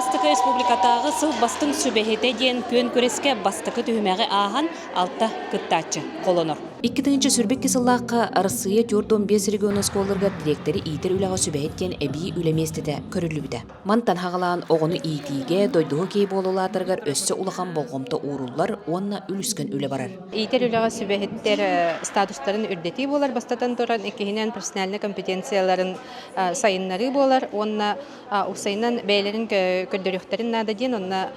Бастакы республикатааҕы сыл бастыҥ сүбэһитэ диэн күөн күрэскэ бастакы түһүмэҕи ааһан алта кыттааччы холонор. 2022 сыллаахха Арассыыйа 45 регион оскуолаларыгар дириэктэри иитэр үлэҕэ сүбэһит диэн эбии үлэ миэстэтэ көрүллүбүтэ. Мантан саҕалаан оҕону иитиигэ, дойдуһу киһи буолулаатарыгар өссө улахан болҕомто ууруллар уонна үлүскэн үлэ барар. Иитэр үлэҕэ сүбэһиттэр статустарын үрдэтии буолар бастатан туран, иккиһинэн профессиональнай компетенцияларын сайыннарыы буолар уонна уопсайынан бэйэлэрин көрдөрүөхтэрин наада диэн онно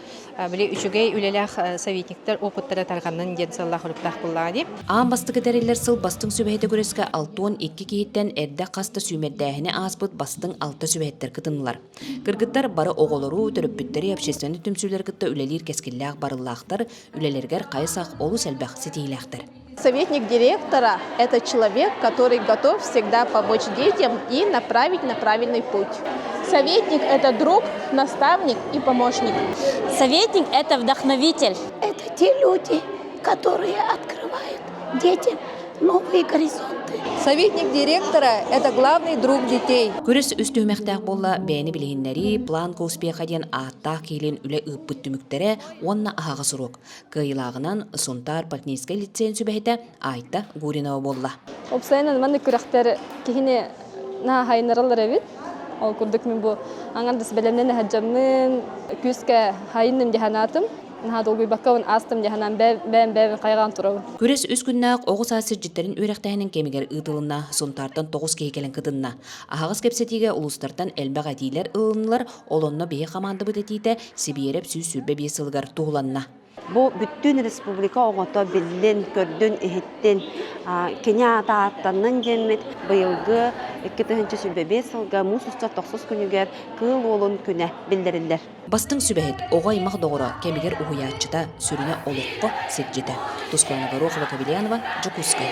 били үчүгэй үлэлээх советниктар опыттара тарҕаннын диэн сыаллаах-соруктаах буоллаҕа дии. Аан бастакы тэриллэр сыл бастыҥ сүбэһитэ күрэскэ 62 киһиттэн эрдэ хас да сүүмэрдээһини ааспыт бастыҥ алта сүбэһиттэр кытыннылар. Кыргыттар бары оҕолору, төрөппүттэри, общественнай түмсүүлэри кытта үлэлиир кэскиллээх барыллаахтар, үлэлэригэр хайы-сах олус элбэх ситиһиилээхтэр. Советник директора – это человек, который готов всегда помочь детям и направить на правильный путь. Советник – это друг, наставник и помощник. Советник – это вдохновитель. Это те люди, которые открывают детям новые горизонты. Советник директора – это главный друг детей. Күрэс үс түһүмэхтээх буолла бэйэни билиһиннэрии, план успеха диэн ааттаах киһилиин үлэ ыыппыт түмүктэрэ уонна аһаҕас уруок. Кыайыылааҕынан Сунтаар Портнийскай лицейин сүбэһитэ Айта Гуринова буолла. Уопсайынан маннык күрэхтэр киһини наһаа хайыннараллар эбит. Ол курдук мин бу аҥардас бэлэмнэнэ сылдьаммын күүскэ хайынным дии санаатым. Наһаа долгуйбаккабын аастым дии санаан бэйэм бэйэбин хайҕаан турабын. Күрэс үс күннээх оҕо саас сирдьиттэрин үөрэхтээһинин кэмигэр ыытылынна. Сунтаартан 9 киһи кэлэн кытынна. Аһаҕас кэпсэтиигэ улуустартан элбэх этиилэр ылыннылар, Ол онно биһи хамаандабыт этиитэ Сибиэрэп 125 сылыгар туһуланна. Бу бүттүүн республика оҕото биллин, көрдүн, иһиттин, кини аата ааттаннын диэммит быйылгы 2025 сылга муус устар тохсус күнүгэр Кыыл Уолун күнэ биллэриллэр. Бастыҥ сүбэһит, оҕо аймах доҕоро, кэмигэр уһуйааччыта, сүрүнэ олоххо сирдьитэ. Тускулана Горохова-Кобельянова, Дьокуускай.